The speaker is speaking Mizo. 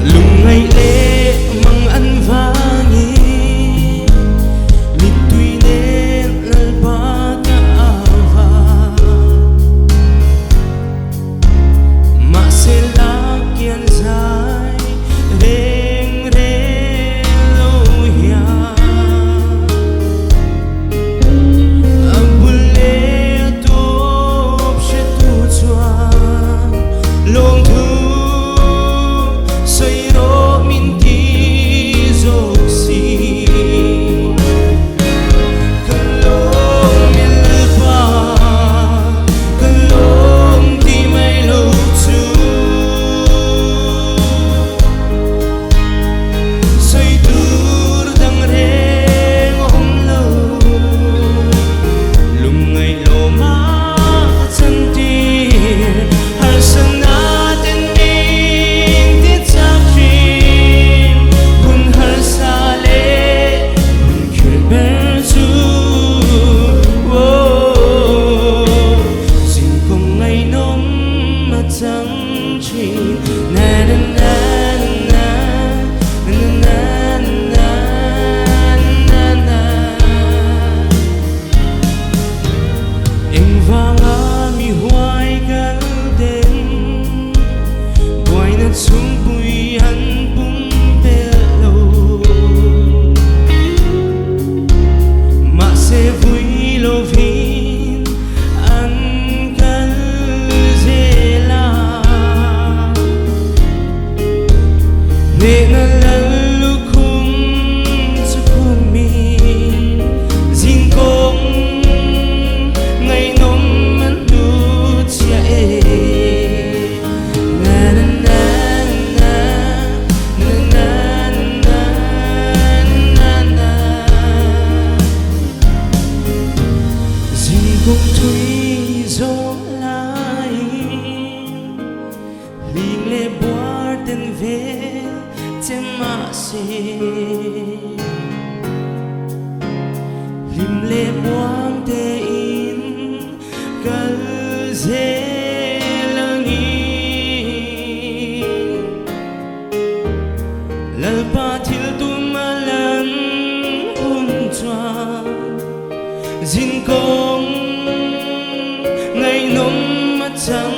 Lungngaih leh mang an vangin mittui nen Lalpa ka au va. Mahse lakian zai reng reng lo hian a bul leh a tawp hretu chuan lawmthu sawi rawh min ti zawk si. Ka lawm Lalpa, ka lawm ti mai lo chu. Sawi tur dang reng a awm lo, lungngaih lawma ka chantir, harsana ten min ti chak thin, hun harsa leh hun khirh ber chu. Zingkawng ngaihnawm a chang thin. Na na na na na na na na na. Engvanga mi huai kal ten buaina chhungpui an pum pel lo. Mahse vui lovin an kal zel a. Hnehna lal lukhum chu khumin zingkawng ngaihnawm an hlut chhiah e. Na na na na na na na na na. Zingkawng thui zawh laiin hling leh buar ten vel che mahse hlim leh muang tein kal zel angin Lalpa thil tum a lan hun chuan zinkawng ngaihnawm a chang.